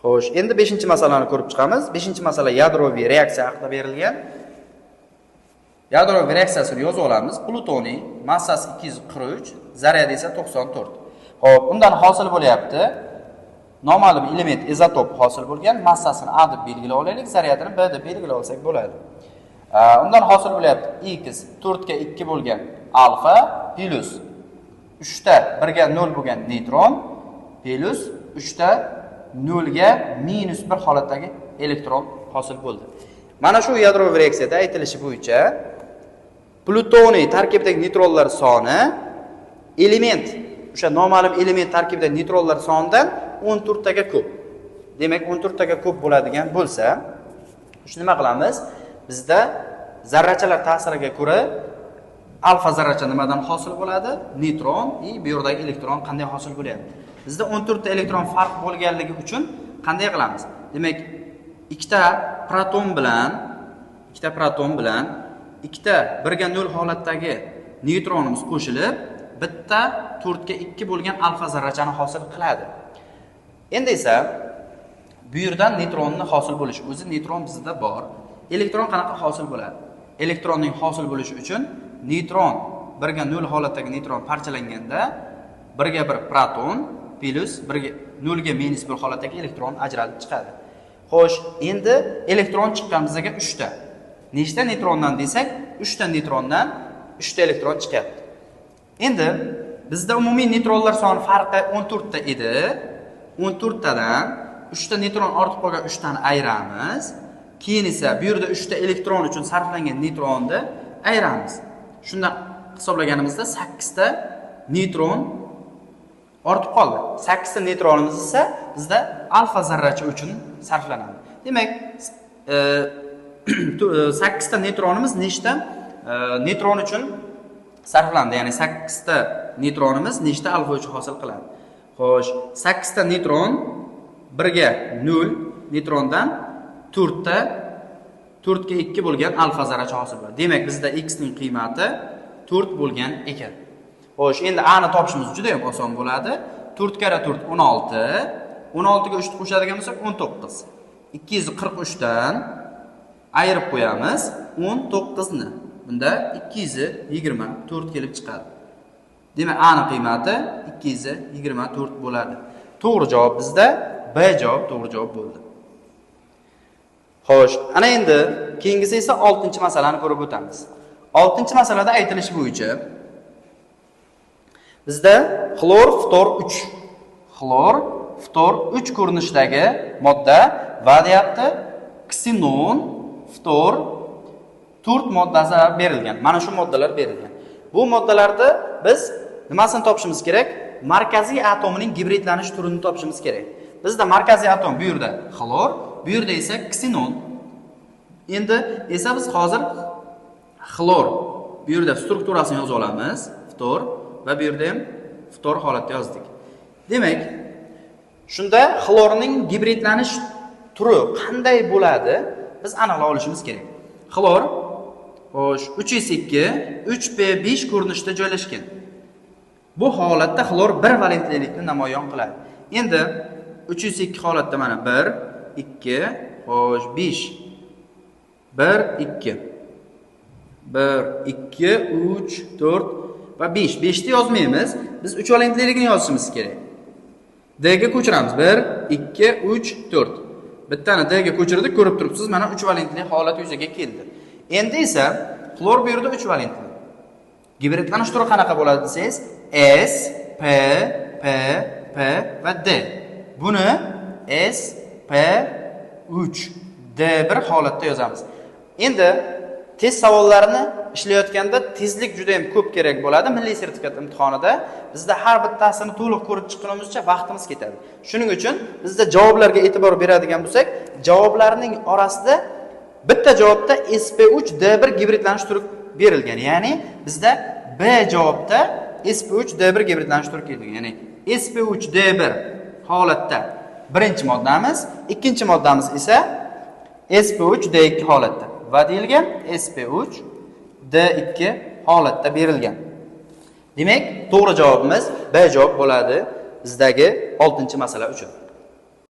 Xo'sh, endi 5-masalani ko'rib chiqamiz. 5-masala yadroviy reaksiya haqida berilgan. Yadroviy reaksiyasini yozib olamiz. Plutoniy massasi 243, zaryadi esa 94. Xo'p, undan hosil bo'lyapti. Noma'lum element izotop hosil bo'lgan, massasini A deb belgilab olaylik, zaryadini B deb belgilab olsak bo'ladi. Undan hosil bo'lyapti X 4 ga 2 bo'lgan alfa plus 3 ta 1 ga 0 bo'lgan neytron plus 3 ta 0 ga minus 1 holatdagi elektron hosil bo'ldi. Mana shu yadroviy reaksiyada aytilishi bo'yicha plutoniy tarkibidagi neytronlar soni element, o'sha noma'lum element tarkibidagi neytronlar sonidan 14 taga ko'p. Demak, 14 taga ko'p bo'ladigan bo'lsa, shu nima qilamiz? Bizda zarrachalar ta'siriga ko'ra alfa zarracha nimadan hosil bo'ladi? Neytron va bu yerdagi elektron qanday hosil bo'lyapti? Bizda 14 ta elektron farq bo'lganligi uchun qanday qilamiz? Demak, ikkita proton bilan ikkita 1 ga 0 holatdagi neytronimiz qo'shilib, bitta 4 ga 2 bo'lgan alfa zarrachani hosil qiladi. Endi esa bu yerdan neytronni hosil bo'lishi, o'zi neytron bizda bor. Elektron qanaqa hosil bo'ladi? Elektronning hosil bo'lishi uchun neytron 1 ga 0 holatdagi neytron parchalanganda 1 ga 1 proton plus 1 ga 0 ga minus 1 holatdagi elektron ajralib chiqadi. Xo'sh, endi elektron chiqqan bizga 3 ta. Nechta neytrondan desak, 3 ta neytrondan 3 ta elektron chiqyapti. Endi bizda umumiy neytronlar soni farqi 14 ta edi. 14 tadan 3 ta neytron ortib qolgan 3 tani ayiramiz. Keyin esa bu yerda 3 ta elektron uchun sarflangan neytronni ayiramiz. Shundan hisoblaganimizda 8 ta neytron ortib qoldi. 8 ta neytronimiz esa bizda alfa zarracha uchun sarflanadi. Demak, 8 ta neytronimiz nechta neytron uchun sarflandi? Ya'ni 8 ta neytronimiz nechta alfa uchun hosil qiladi? Xo'sh, 8 ta neytron 1 ga 0 neytrondan 4 ta 4 ga 2 bo'lgan alfa zarracha hosil bo'ladi. Demak, bizda x ning qiymati 4 bo'lgan ekan. Xo'sh, endi a ni topishimiz juda ham oson bo'ladi. 4 karra 4 16, 16 ga 3 ni qo'shadigan bo'lsak 19. 243 dan ayirib qo'yamiz 19 ni. Bunda 224 kelib chiqadi. Demak, a ning qiymati 224 bo'ladi. To'g'ri javob bizda B javob to'g'ri javob bo'ldi. Xo'sh, ana endi keyingisi esa 6-masalani ko'rib o'tamiz. 6-masalada aytilishi bo'yicha bizda xlor ftor 3. Xlor ftor 3 ko'rinishidagi modda va deyapti ksenon ftor 4 moddasi berilgan. Mana shu moddalar berilgan. Bu moddalarda biz nimasini topishimiz kerak? Markaziy atomining gibridlanish turini topishimiz kerak. Bizda markaziy atom bu yerda xlor, bu yerda esa ksenon. Endi esa biz hozir xlor bu yerda strukturasini yozib olamiz, ftor va bu yerda ham ftor holatda yozdik. Demak, shunda xlorning gibridlanish turi qanday bo'ladi? Biz aniqlab olishimiz kerak. Xlor xo'sh 3s2 3p5 ko'rinishida joylashgan. Bu holatda xlor bir valentlilikni namoyon qiladi. Endi 3s2 holatda mana 1 2 xo'sh 5 1 2 1 2 3 4 va 5. 5 ni yozmaymiz. Biz 3 valentliligini yozishimiz kerak. D ga ko'chiramiz. 1 2 3 4. Bittani D ga ko'chirdik, ko'rib turibsiz, mana 3 valentli holat yuzaga keldi. Endi esa xlor bu yerda 3 valentli. Gibridlanish turi qanaqa bo'ladi desangiz, S, P, P, P va D. Buni S, P, 3, D1 holatda yozamiz. Endi test savollarini ishlayotganda tezlik juda ham ko'p kerak bo'ladi. Milliy sertifikat imtihonida bizda har bittasini to'liq ko'rib chiqqunimizcha vaqtimiz ketadi. Shuning uchun bizda javoblarga e'tibor beradigan bo'lsak, javoblarning orasida bitta javobda SP3 D1 gibridlanish turi berilgan. Ya'ni bizda B javobda SP3 D1 gibridlanish turi kelgan. Ya'ni SP3 D1 holatda birinchi moddamiz, ikkinchi moddamiz esa SP3 D2 holatda va deyilgan SP3 D2 holatda berilgan. Demak, to'g'ri javobimiz B javob bo'ladi bizdagi 6-masala uchun.